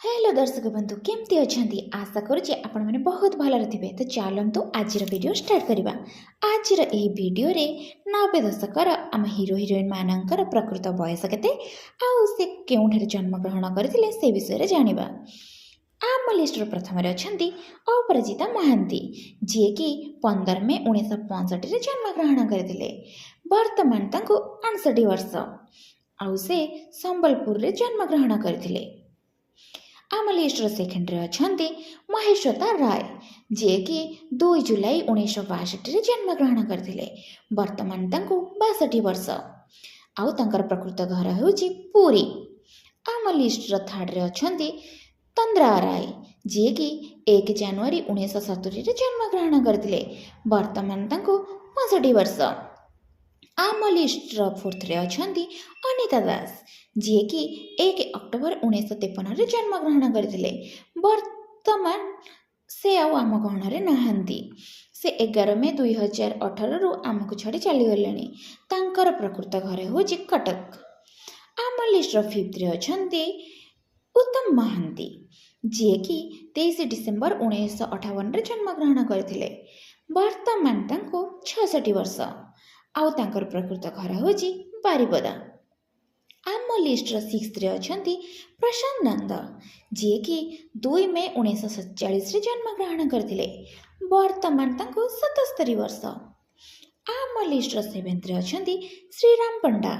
Hello ଦର୍ଶକ ବନ୍ଧୁ, କେମିତି ଅଛନ୍ତି? ଆଶା କରୁଛି ଆପଣମାନେ ବହୁତ ଭଲରେ ଥିବେ। ତ ଚାଲନ୍ତୁ, ଆଜିର ଭିଡ଼ିଓ ଷ୍ଟାର୍ଟ କରିବା। ଆଜିର ଏହି ଭିଡ଼ିଓରେ 90 ଦଶକର ଆମ ହିରୋ ହିରୋଇନମାନଙ୍କର ପ୍ରକୃତ ବୟସ କେତେ ଆଉ ସେ କେଉଁଠାରେ ଜନ୍ମଗ୍ରହଣ କରିଥିଲେ, ସେ ବିଷୟରେ ଜାଣିବା। ଆମ ଲିଷ୍ଟର ପ୍ରଥମରେ ଅଛନ୍ତି ଅପରାଜିତା ମହାନ୍ତି, ଯିଏକି 15 ମେ 1965ରେ ଜନ୍ମଗ୍ରହଣ କରିଥିଲେ। ବର୍ତ୍ତମାନ ତାଙ୍କୁ 59 ବର୍ଷ ଆଉ ସେ ସମ୍ବଲପୁରରେ ଜନ୍ମଗ୍ରହଣ କରିଥିଲେ। ଆମ ଲିଷ୍ଟର ସେକେଣ୍ଡରେ ଅଛନ୍ତି ମହାଶ୍ୱେତା ରାୟ, ଯିଏକି 2 ଜୁଲାଇ 1962ରେ ଜନ୍ମଗ୍ରହଣ କରିଥିଲେ। ବର୍ତ୍ତମାନ ତାଙ୍କୁ 62 ବର୍ଷ ଆଉ ତାଙ୍କର ପ୍ରକୃତ ଘର ହେଉଛି ପୁରୀ। ଆମ ଲିଷ୍ଟର ଥାର୍ଡ଼ରେ ଅଛନ୍ତି ତନ୍ଦ୍ରା ରାୟ, ଯିଏକି 1 ଜାନୁଆରୀ 1970ରେ ଜନ୍ମଗ୍ରହଣ କରିଥିଲେ। ବର୍ତ୍ତମାନ ତାଙ୍କୁ 65 ବର୍ଷ। ଆମ ଲିଷ୍ଟର ଫୋର୍ଥରେ ଅଛନ୍ତି ଅନିତା ଦାସ, ଯିଏକି 1 ଅକ୍ଟୋବର 1953ରେ ଜନ୍ମଗ୍ରହଣ କରିଥିଲେ। ବର୍ତ୍ତମାନ ସେ ଆଉ ଆମ ଗହଣରେ ନାହାନ୍ତି। ସେ 11 ମେ 2018ରୁ ଆମକୁ ଛାଡ଼ି ଚାଲିଗଲେଣି। ତାଙ୍କର ପ୍ରକୃତ ଘର ହେଉଛି କଟକ। ଆମ ଲିଷ୍ଟର ଫିଫ୍ଥରେ ଅଛନ୍ତି ଉତ୍ତମ ମହାନ୍ତି, ଯିଏକି 23 ଡିସେମ୍ବର 1958ରେ ଜନ୍ମଗ୍ରହଣ କରିଥିଲେ। ବର୍ତ୍ତମାନ ତାଙ୍କୁ 66 ବର୍ଷ ଆଉ ତାଙ୍କର ପ୍ରକୃତ ଘର ହେଉଛି ବାରିପଦା। ଆମ ଲିଷ୍ଟର ସିକ୍ସଥରେ ଅଛନ୍ତି ପ୍ରଶାନ୍ତ ନନ୍ଦ, ଯିଏକି 2 ମେ 1947ରେ ଜନ୍ମଗ୍ରହଣ କରିଥିଲେ। ବର୍ତ୍ତମାନ ତାଙ୍କୁ 77 ବର୍ଷ। ଆମ ଲିଷ୍ଟର ସେଭେନ୍ଥରେ ଅଛନ୍ତି ଶ୍ରୀରାମ ପଣ୍ଡା,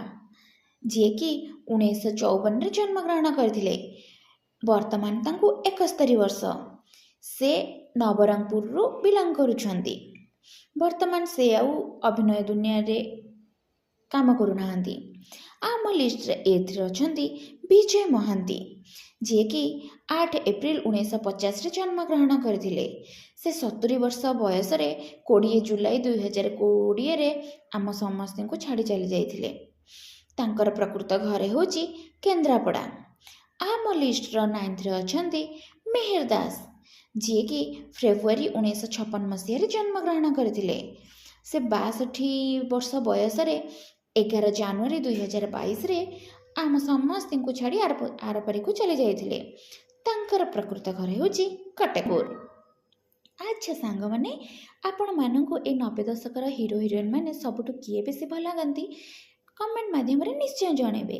ଯିଏକି 1954ରେ ଜନ୍ମଗ୍ରହଣ କରିଥିଲେ। ବର୍ତ୍ତମାନ ତାଙ୍କୁ 71 ବର୍ଷ। ସେ ନବରଙ୍ଗପୁରରୁ ବିଲଙ୍ଗ କରୁଛନ୍ତି। ବର୍ତ୍ତମାନ ସେ ଆଉ ଅଭିନୟ ଦୁନିଆରେ କାମ କରୁନାହାନ୍ତି। ଆମ ଲିଷ୍ଟରେ ଏଇଥରେ ଅଛନ୍ତି ବିଜୟ ମହାନ୍ତି, ଯିଏକି 8 ଏପ୍ରିଲ 1950ରେ ଜନ୍ମଗ୍ରହଣ କରିଥିଲେ। ସେ 70 ବର୍ଷ ବୟସରେ 20 ଜୁଲାଇ 2020ରେ ଆମ ସମସ୍ତଙ୍କୁ ଛାଡ଼ି ଚାଲି ଯାଇଥିଲେ। ତାଙ୍କର ପ୍ରକୃତ ଘର ହେଉଛି କେନ୍ଦ୍ରାପଡ଼ା। ଆମ ଲିଷ୍ଟର ନାଇନ୍ଥରେ ଅଛନ୍ତି ମେହେର ଦାସ, ଯିଏକି ଫେବୃଆରୀ 1956 ମସିହାରେ ଜନ୍ମଗ୍ରହଣ କରିଥିଲେ। ସେ 62 ବର୍ଷ ବୟସରେ 11 ଜାନୁଆରୀ 2022ରେ ଆମ ସମସ୍ତଙ୍କୁ ଛାଡ଼ି ଆରପାରିକୁ ଚାଲି ଯାଇଥିଲେ। ତାଙ୍କର ପ୍ରକୃତ ଘର ହେଉଛି କଟକପୁର। ଆଚ୍ଛା ସାଙ୍ଗମାନେ, ଆପଣମାନଙ୍କୁ ଏ 90 ଦଶକର ହିରୋ ହିରୋଇନ୍ ମାନେ ସବୁଠୁ କିଏ ବେଶୀ ଭଲ ଲାଗନ୍ତି, କମେଣ୍ଟ ମାଧ୍ୟମରେ ନିଶ୍ଚୟ ଜଣାଇବେ।